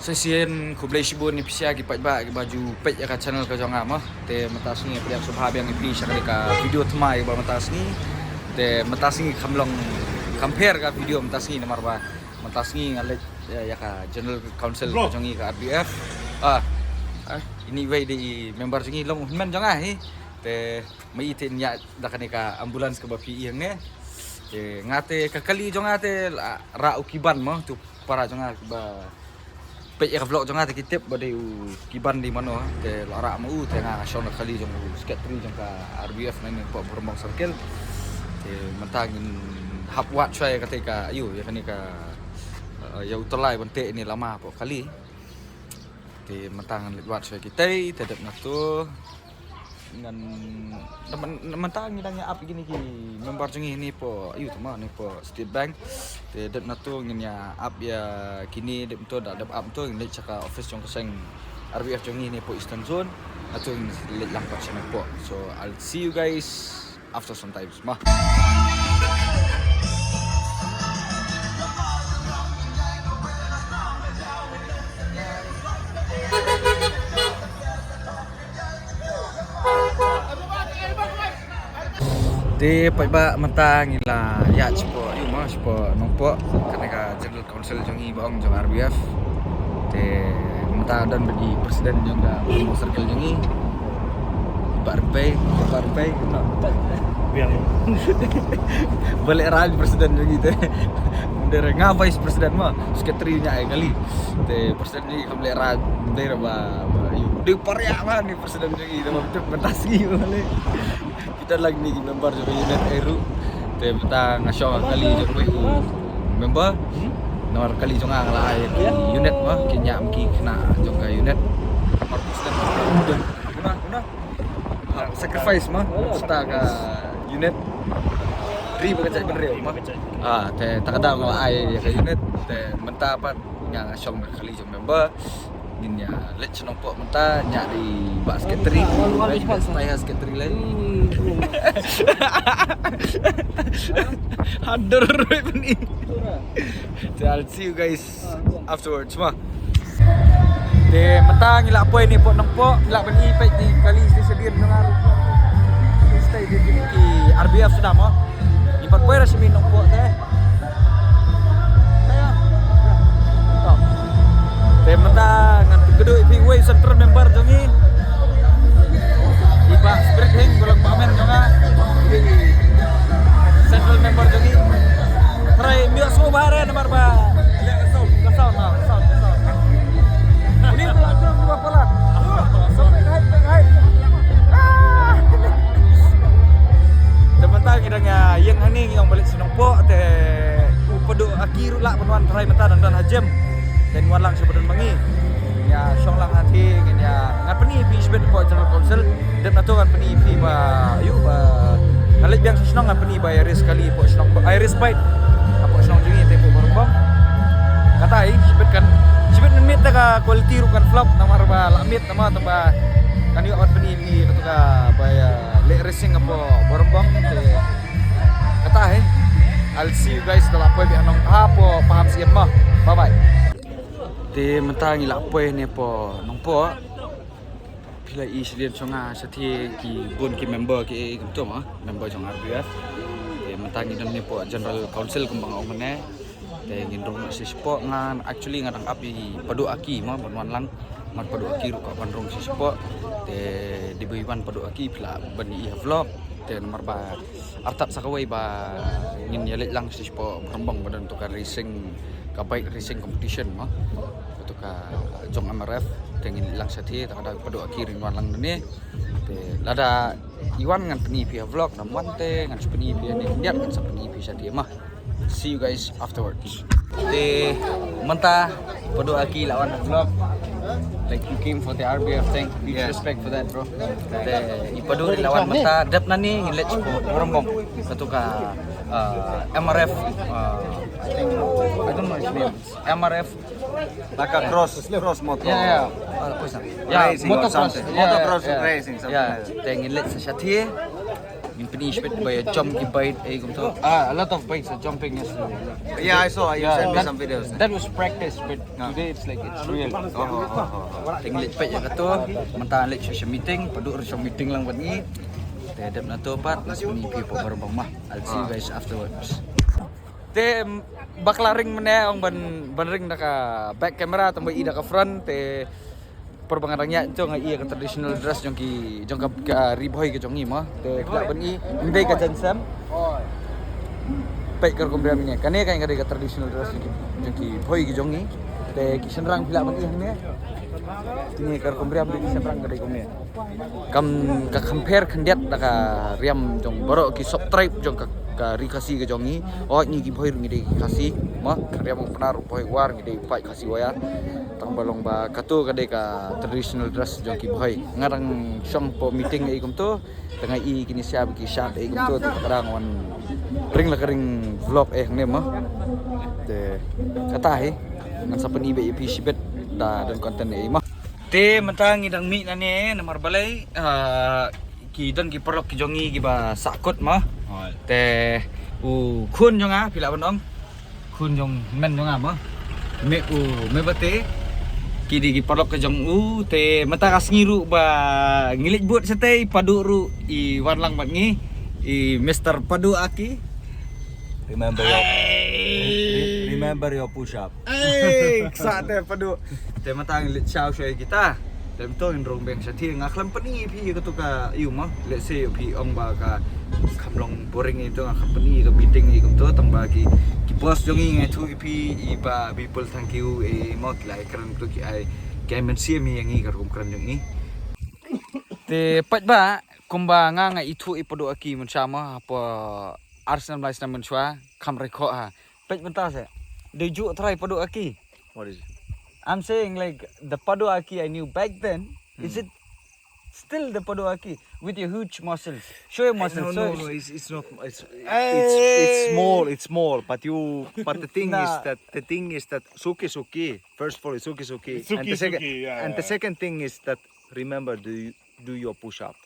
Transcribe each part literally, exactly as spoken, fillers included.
Shisien khublei shibun ïa phi sha ki paidbah kiba ju peit ïa ka channel ka jong nga mo. Te mynta sngi pdiang sngewbha biang ïa phi sha kane ka video thymmai ba mynta sngi. Te mynta sngi kam long, kam pher ka video mynta sngi namar ba mynta sngi nga leit ïa, ïa ka General Council ka jong ngi ka R B F. Ah, ah, ini wei dei i member jong ngi long hynmen jong nga hi. Te ma i te ïa da kane ka ambulance kaba phi ïeng ne. Te nga te ka kali jong nga te la rah u Kiban mo, tu para jong nga ba peit ïa ka vlog jong nga te ki tip ba dei u Kiban dei mano, te la rah ma u, te nga shong na kali jong u secretary jong ka R B F na ne pdeng Bureibong Circle. Te mynta ngin hap wad shwa ïa kata ka, ayu, ïa kane ka, eh, ïa u tyllai ban teh ne lama pdeng kali. Te mynta ngan leit wad shwa ïa kitei, te dep na tu ngan, na myn-, na mynta ngi dang ïa ap ïa kine ki member jong ngi ne pdeng, ayu, tama ne pdeng State Bank. Te dep na tu ngin ïa ap ïa kine, dep to da dep ap to ngin leit sha ka office jong ka seng R B F jong ngi ne pdeng Eastern Zone. Na tu ngin leit lang pat sha ne pdeng. So I'll see you guys after some times mo. Te paidbah mynta ngi la ïaid shapoh, ayu mo, shapoh Nongpoh, kane ka General Council jong ngi ba ong jong R B F. Te mynta don ba dei president jong ka Bureibong Circle jong ngi. Bah Rempei, Bah Rempei. Biang. Ba leh rah president jong ngi te. Mynta nga vice president mo, secretary nya ai kali. Te president jong ngi kam leh rah, mynta ba, ba, ayu. Dei pariah ba ni president jong ngi, te ba betul pentas ngi ba leh. Kita lagi ni member jong unit ai ruh. Te mynta nga shong kali jong wei u member. Namar kali jong nga la ai ki unit mo, ki ñiah ki khynnah jong ka unit. Namar president. Una, una. Sacrifice mo, serta ka unit. Ri ba ka jait bynriew mo. Ah, te ta ka daw nga la ai ïa ka unit, te mynta pat nga shong kali jong member. Ngin ïa leit sha Nongpoh mynta, ñiah dei bah secretary. Stay ha secretary lei. Hadur roi pyn-i. So I'll see you guys afterwards mo. Te mynta ngi la poi ne pdeng Nongpoh, ngi la pyn-i peit ne kali station dien nang aru. Stay di ki R B F suda mo. Ngi pat poi ra sha Nongpoh te. Te mynta ngan pynkynduh ïa phi uwei u central member jong ngi. I Bah Spirit Hing, ba long Bah Men jong nga. Central member jong ngi. Trai mih sngewbha re namar ba ka sound, ka sound, ka sound. Uni ba la jong ba palat. Sampai ka hai, ka hai. Ah! Te mynta ngi dang ïa ïeng hangne, ngi ong ba leit sha Nongpoh te u Paduh Aki ruh lah ban wan trai mynta, dang don ha gym. Te wan lang sha ba don ma ngi. Ïa shong lang ha te, ngin ïa, ngan pyni ïa phi shibit pdeng General Council. Dep na to ngan pyni ïa phi ba, ayu, ba nga leit biang sha shnong ngan pyni ba ïa race kali pdeng shnong, ba ïa race bike. Pdeng shnong jong ngi te pdeng Bureibong. Kata hi shibit kan, shibit mynmiet te ka quality ruh kan flop namar ba la miet namar tang ba kan ïoh ban pyni ïa phi kato ka ba ïa leh racing hapoh Bureibong te. Kata hi. I'll see you guys da la poi biang nong hapoh Paham Siem mo. Bye bye. Te mynta ngi la poi ne pdeng Nongpoh. Phi la i shadien jong nga shathie ki bun ki member ki, kumto mo, member jong R B F. Te mynta ngi don ne pdeng General Council kumba nga ong mynne. Te ngin rung sha shapoh, ngan, actually nga dang ap ïa i Paduh Aki mo ban wan lang. Namar Paduh Aki ruh ka ban rung sha shapoh. Te dei ba i wan Paduh Aki phi lah ban ïohi ha vlog. Te namar ba artat sa kawei ba ngin ïa leit lang sha shapoh Bureibong ba don to ka racing, ka bike racing competition mo. Kato ka jong M R F. Te ngin leit lang shathie, te ka da Paduh Aki ruh wan lang ne. Te lada i wan ngan pyni ïa phi ha vlog, nam wan te ngan sa pyni ïa phi ne, ngan sa pyni ïa phi shathie mo. See you guys afterwards. Te mynta Paduh Aki la wan ha vlog. Like, you came for the R B F thing. Huge respect for that, bro. Te i Paduh la wan mynta, dep na ni ngin leit sha Bureibong. Kato ka, uh, M R F, uh, I think, I don't know his name. It's M R F. Like a cross, cross motor. Yeah, yeah. Uh, apa sih? Yeah, racing or motocross. Something. Yeah, motocross, yeah, racing, something, yeah, like that. Te ngin leit shathie. Ngin pyni shibit ba ïa jump ki bait, eh, kumto. Ah, a lot of bites are jumping yesterday. Yeah, I saw. You sent me some videos. That was practice, but today it's like, it's real. Oh, oh, oh, oh. Te ngi leit peit ïa kato, mynta leit sha meeting, Padu ruh sha meeting lang bad ngi. Te dep na to pat, ngi pyni phi hapoh baroh bang ma. I'll see you guys afterwards. Te, mm, bakla ring mynne ong ban, ban ring da ka back camera, tang ba i da ka front, te por ba nga dang ïaid to nga i ïa ka traditional dress jong ki, jong ka, ka Ri Bhoi ka jong ngi mo. Te phi lah ban i, ym dei ka jaiñsem. Peit ka rukom riam ine. Kane ka, ka dei ka traditional dress jong ki, jong ki Bhoi ki jong ngi. Te ki shynrang phi lah ban i hangne. Kine ka rukom riam jong ki shynrang ka dei kumne. Kam, ka compare khyndiat da ka riam jong baroh ki sub tribe jong ka, ka Ri Khasi ka jong ngi. Oh, ngi ki Bhoi ruh ngi dei ki Khasi. Mo, ka riam u Pnar u Bhoi War ngi dei paid Khasi waya. Tang ba long ba kato ka dei ka traditional dress jong ki Bhoi. Nga dang shong hapoh meeting ei kumto. Te nga i kine sha ba ki shad ei kumto te ka dang wan ring la ka ring vlog eh hangne mo. Te kata hi ngan sa pyni ba ïa phi shibit da don content ei mo. Te mynta ngi dang mih nangne namar balei, ah, ki don ki paralok ki jong ngi kiba sahkut mo. Te u khun jong nga phi lah ban ong. Khun jong men jong nga mo. Me u, me bate. Ki dei ki paralok ka jong u, te mynta ka sngi ruh ba ngi leit bud shatei, Padu ruh i wan lang bad ngi. I Mister Padu Aki. Remember your, re-, remember your push up. Ei, ksa te Padu. Te mynta ngi leit shaw shaw ïa kita. Te mynta ngin rung beng shathie, nga khlem pyni ïa phi ïa kato ka ïu mo. Let's say ïa phi ong ba ka kham long boring ïa to, nga khlem pyni ïa ka meeting ïa kumto, tang ba ki, ki boss jong ngi nga ïathuh ïa phi, i Bah Bipul Thangkhiew, i mo, ki la ïakren to, ki ai, ki ai mynsiem ïa ngi ka rukom kren jong ngi. Te pat ba kumba nga nga ithuh ïa Padu Aki mynshuwa mo, hapoh ar snem lai snem mynshuwa, kham record ha. Peit mynta se. Dei juh trai Padu Aki. What is it? I'm saying, like, the Padu Aki I knew back then, is it still the Padu Aki with your huge muscles? Show your muscles. No, no, no, it's, it's not. It's, it's, it's small. It's small. But you, but the thing is that, the thing is that suki suki. First of all, it's suki suki. And the second, and the second thing is that, remember, do you, do your push up.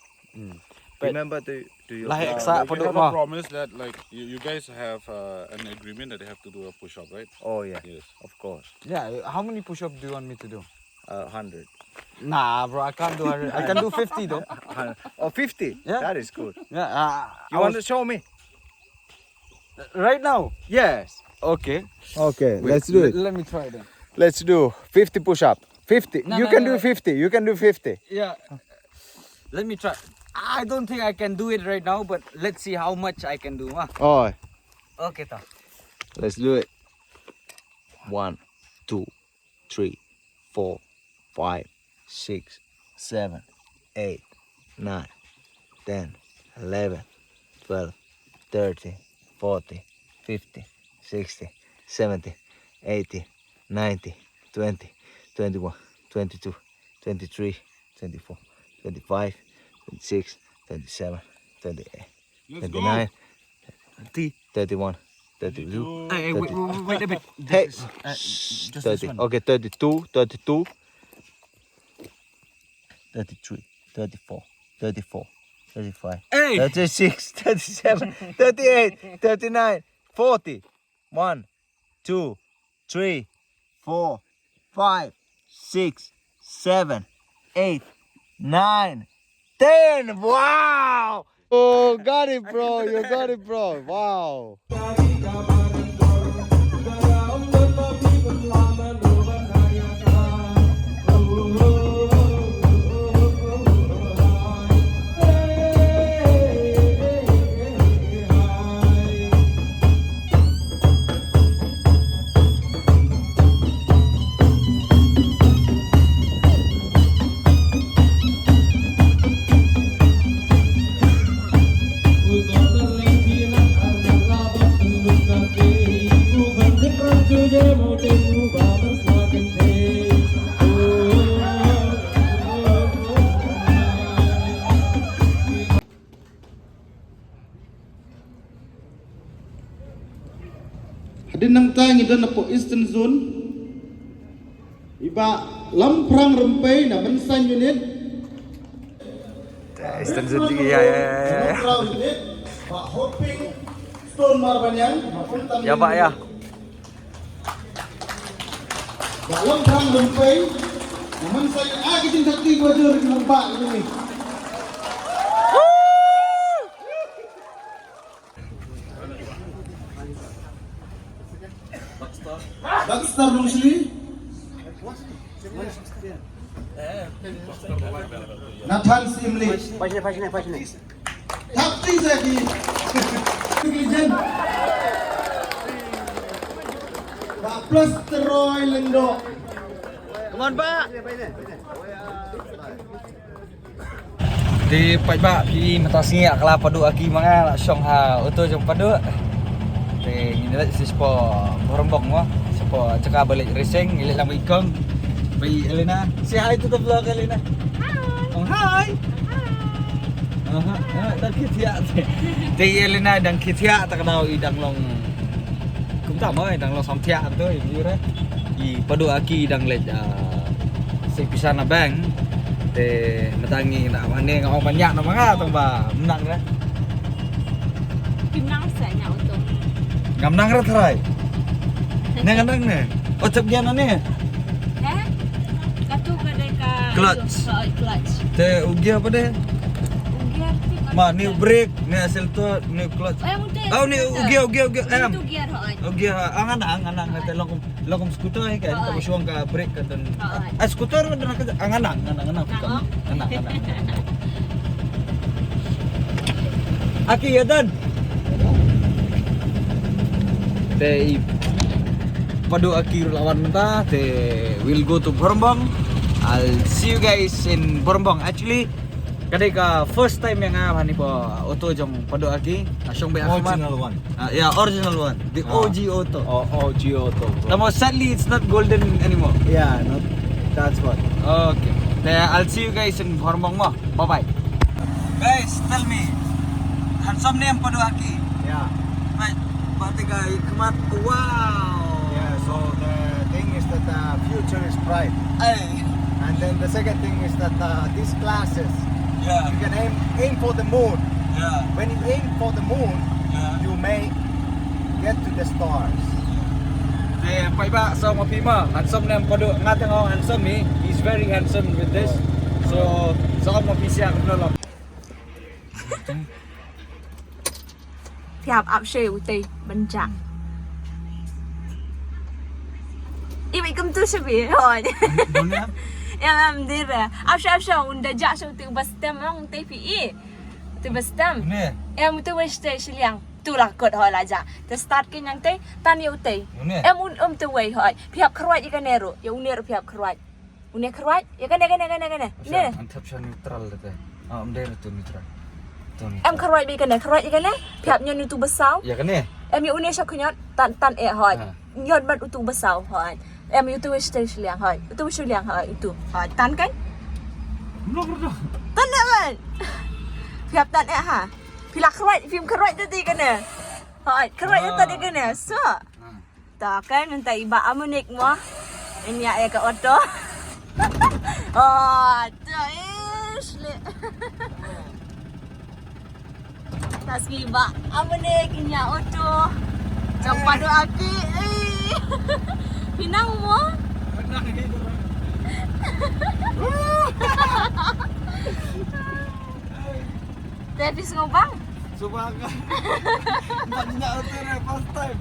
Remember to do your push up. Like, you have a promise that, like, you, you guys have, uh, an agreement that you have to do a push up, right? Oh yeah. Yes. Of course. Yeah, how many push up do you want me to do? A hundred. Nah, bro, I can't do hundred. I can do fifty though. Oh, fifty? Yeah. That is good. Yeah. You want to show me? Right now? Yes. Okay. Okay, let's do it. Let me try then. Let's do fifty push up. Fifty. You can do fifty. You can do fifty. Yeah. Let me try. I don't think I can do it right now, but let's see how much I can do. Oh. Okay, ta. Let's do it. One, two, three, four, five, six, seven, eight, nine, ten, eleven, twelve, thirteen, fourteen, fifteen, sixteen, seventeen, eighteen, nineteen, twenty, twenty-one, twenty-two, twenty-three, twenty-four, twenty-five, twenty-six, twenty-seven, twenty-eight, twenty-nine, thirty, thirty-one, thirty-two. Hey, hey, wait, wait, wait a bit. Hey. Just this one. Okay, thirty-two, thirty-two, thirty-three, thirty-four, thirty-four, thirty-five, hey, thirty-six, thirty-seven, thirty-eight, thirty-nine, forty. One, two, three, four, five, six, seven, eight, nine, ten. Wow! Oh, got it, bro. You got it, bro. Wow. Hadien nangta ngi don hapoh Eastern Zone. I Bah Lamphrang Rympei na Mynsiem Unit. Extension jingïa, ïa, ïa, ïa, ïa. Ba hoping stone mar banyang, ba pun tam. Ïa, ba, ïa. Ba lam thang lum pei. Naman sa ïa ki jingkati ba jur ki nang ba ni. Baxter Lungshli. Nathan Simli. Pashne, pashne, pashne. Thap ti sa ki. Negligent. Ba plus Troy Lendo. Come on, ba. Te paidbah, phi mynta sngi ka la Paduh Aki ma nga la shong ha auto jong Paduh. Te ngi leit sha shapoh Bhorbong mo, shapoh jaka ba leit racing, ngi leit lang bad i kong. Bad i Elena. Say hi to the vlog, Elena. Hi. Oh, hi. Hi. Aha, ah, dang khie thiah. Te i Elena dang khie thiah, ta ka daw i dang long Kumta mo, i dang long samthiah hangto i view re. I Paduh Aki dang leit, ah, save pisa na bank. Te mynta ngi na mane nga ong ban ñiah na ma nga tang ba mynta re. Pynang sa ñiah auto. Ngam nang re tharai. Ne nga nang ne. O chap gia na ne. He? Katu ka dei ka clutch. Ka clutch. Te u gia pat de? U gia tu ka. Ma ni brake, ni accelerator, ni clutch. Oh, ni u gia, u gia, u gia. Em. Tu gear hoi. U gia, ah, nga nang, nga nang, nga te long kum, long kum scooter hi kan, ka ba shong ka brake ka don. Ah, scooter ka don ka, ah, nga nang, nga nang, nga nang. Nga nang, nga nang. Aki, ïa done. Te i Paduh Aki ruh la wan mynta, te we'll go to Bhorbong. I'll see you guys in Bhorbong. Actually, ka dei ka first time ïa nga ha ni pa auto jong Paduh Aki. Nga shong beit ha khmat. Original one. Ah, yeah, original one. The O G auto. Oh, O G auto, bro. Tangba sadly it's not golden anymore. Yeah, not that one. Okay. Then I'll see you guys in Bhorbong mo. Bye bye. Guys, tell me. Handsome ne em Paduh Aki? Yeah. Right. But the guy, come on. Wow. Yeah, so the thing is that the future is bright. Hey. And then the second thing is that, uh, these classes, yeah, you can aim, aim for the moon. Yeah. When you aim for the moon, yeah, you may get to the stars. Te paidbah, sa ma phi ma handsome ne em Paduh, nga te nga ong handsome hi. He's very handsome with this. So sa ma phi siang no lo. Phi hap ap sha utei ban jah. I bai kumtu sha phi hoi. Em em dir. Ap sha, ap sha, un da jah sha utei ba stem ong utei phi i. Utei ba stem. Em utei wei shtei shiliang. Tu la kot hoi la jah. Te start ki ñiang tei tan ïa utei. Em un um te wei hoi. Phi hap kyrwat ïa kane ruh. Ïa une ruh phi hap kyrwat. Une kyrwat, ïa kane, kane, kane, kane. Une. An thep sha neutral te. Ah, um dei tu neutral. Tu neutral. Em kyrwat beit kane, kyrwat ïa kane. Phi hap ñion utu ba saw. Ïa kane. Em ïa une sha khñiot, tan, tan eh hoi. Ah. Ñion bad utu ba saw hoi. Em ïa utu wei shtei shiliang hoi. Utu wei shiliang hoi, utu. Hoi, tan kan? Blok ruh. Tan eh kan? Phi hap tan eh ha. Phi la kyrwat, phim kyrwat te te kane. Hoi, kyrwat ïa tan ïa kane. So. Ah. Ta kan mynta i Bah Amunik mo. Ïa ïa ka auto. Oh, ta ish le. Ta sngi Bah Amunik ïa auto. Jong Paduh Aki. Eh. Phi nang mo? Te phi sngewbang? Sngewbang. Nang ïa auto re first time.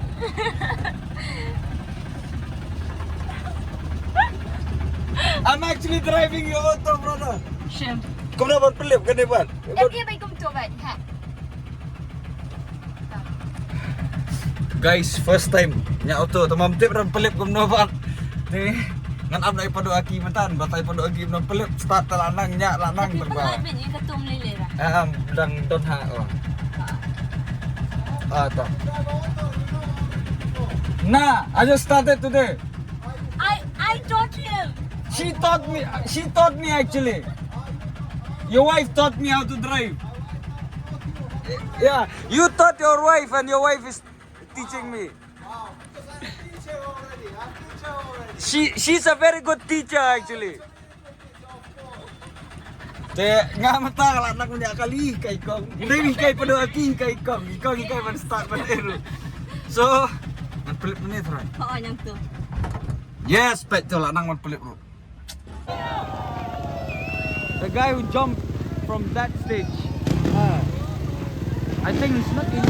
I'm actually driving your auto, brother. Shem. Kumno ban pynlip kane ban? Em, em, bai kumto ban, ha. Guys, first time ñiah auto, te ngam tip ban pynlip kumno ban. Te ngan ap da i Paduh Aki mynta, ba tai Paduh Aki ban pynlip, start te la nang, ñiah la nang. Tapi terba. Pynlip beit ïa ka tum lei lei ra. Ah, dang don ha, oh. Ah, to. Nah, I just started today. I, I taught him. She taught me, she taught me actually. Your wife taught me how to drive. Yeah, you taught your wife and your wife is teaching me. She, she's a very good teacher actually. Eh, nga mynta ka la nang mynta kali kai kong. Dei kai pado aki kai kong. Kai kong kai ban start ban eru. So, ngan flip ni terus. Oh, yang tu. Yes, pet tu la nang ban flip ru. The guy who jumped from that stage. Ah. I think it's not in.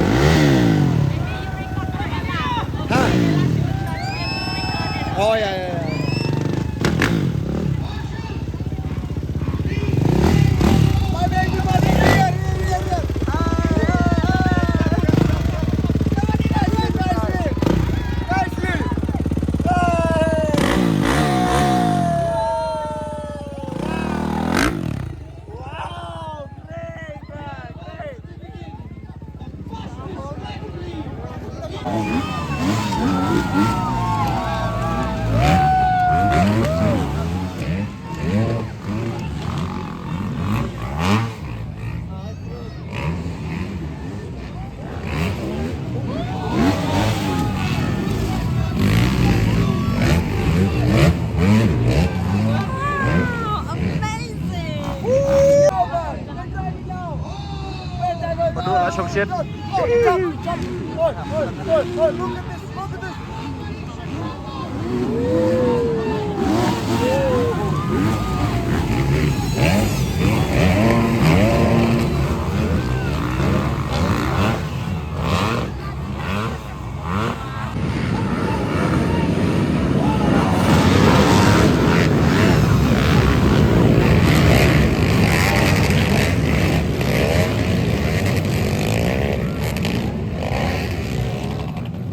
Huh? Oh, yeah, yeah, yeah. Wow, amazing! Baduk lah, shongshit. Jump, jump. Oi, oi, oi, oi, look at this, look at this.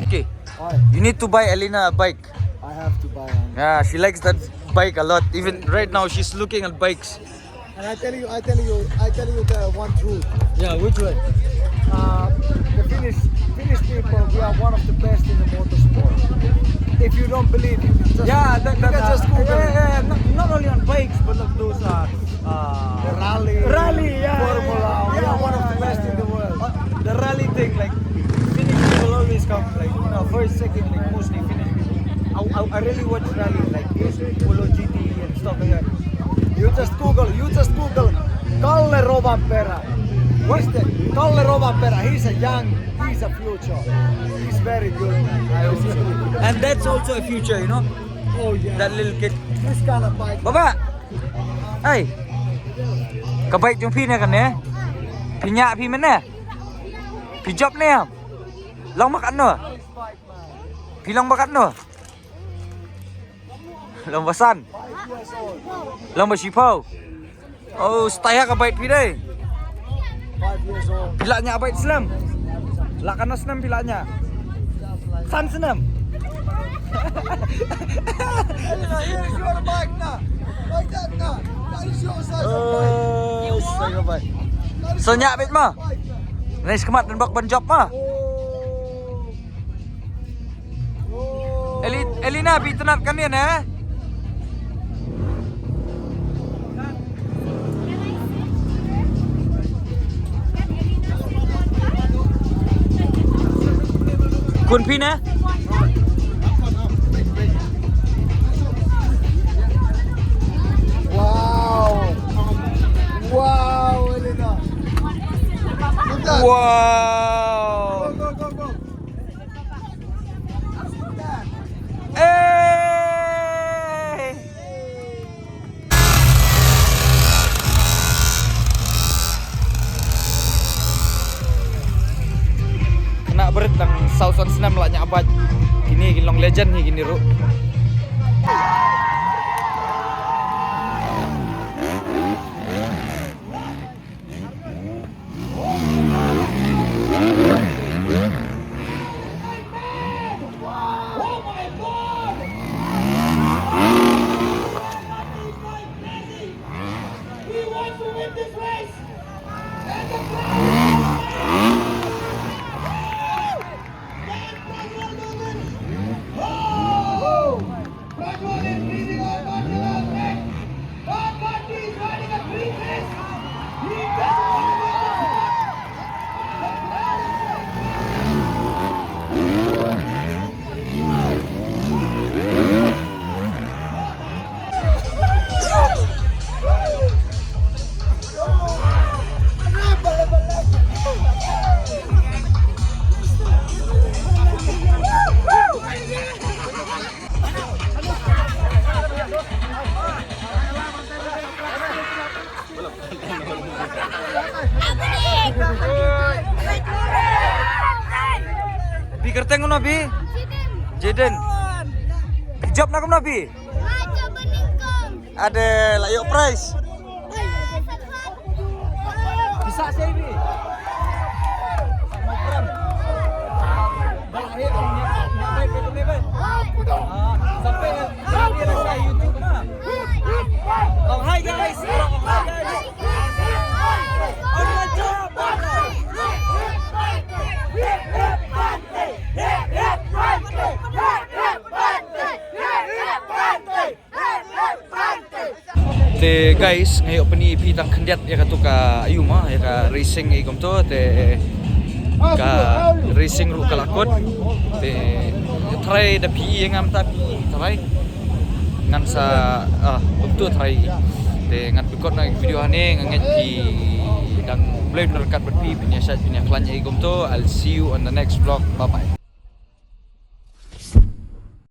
Okay. Why? You need to buy Elena a bike. I have to buy one. Yeah, she likes that bike a lot. Even right now, she's looking at bikes. And I tell you, I tell you, I tell you the one truth. Yeah, which one? Uh, the Finnish, Finnish people, we are one of the best in the motorsport. If you don't believe, you can just, yeah, that, you that, can uh, just Google. Yeah, yeah, yeah. Not, not only on bikes, but look, those are uh, the rally, rally, yeah, Formula. Yeah, we are one of the best in the world. Uh, the rally thing, like, Finnish people always come, like, you know, first, second, like, mostly Finnish people. I, I, I really watch rally, like, those Polo G T and stuff like that. You just Google, you just Google Kalle Rovanperä. What's that? Kalle Rovanperä. He's a young, he's a future. He's very good. I also. And that's also a future, you know? Oh, yeah. That little kid. This kind of bike. Baba! Hey. Ka bike jong phi ne kane? Phi ñiah phi mynne? Phi jop ne? Long ba katno? Phi long ba katno? Long ba san? Long ba shiphew? Oh, style ka bike phi dei. Five years old. Phi lah ñiah bike snem? Lah katno snem phi lah ñiah? San snem. Here is your bike na. Like that na. That is your size of bike. Oh, style ka bike. So ñiah bike mo? Bike na. Next khmat ngan bok ban jop mo. Oh. Eli-, Elina, phi itynnad kane ne? Khun phi ne? Wow. Wow, Elina. Look at that. Wow. Go, go, go, go. Hey! Khynnah barit tang saw san snem lah ñiah bike. Kine ki long legend hi kine ruh. Teng kumno phi? Jaden. Jaden. Jop na kumno phi? Ade la ïoh prize. Bisa sih bi. Oh, hi guys. Oh, hi guys. Te guys, nga ïoh pyni phi tang khyndiat ïa katu ka, ïa ka racing ïa kumto, te ka racing ruh ka la kut. Te trai da phi ïa ngam ta phi trai. Ngan sa, ah, kumto trai. Te ngan pynkut noh ïa ka video hangne, nga ngeit phi dang blei bynrkat bad phi, phin ïa shait phin ïa khlaiñ ïa kumto. I'll see you on the next vlog. Bye bye.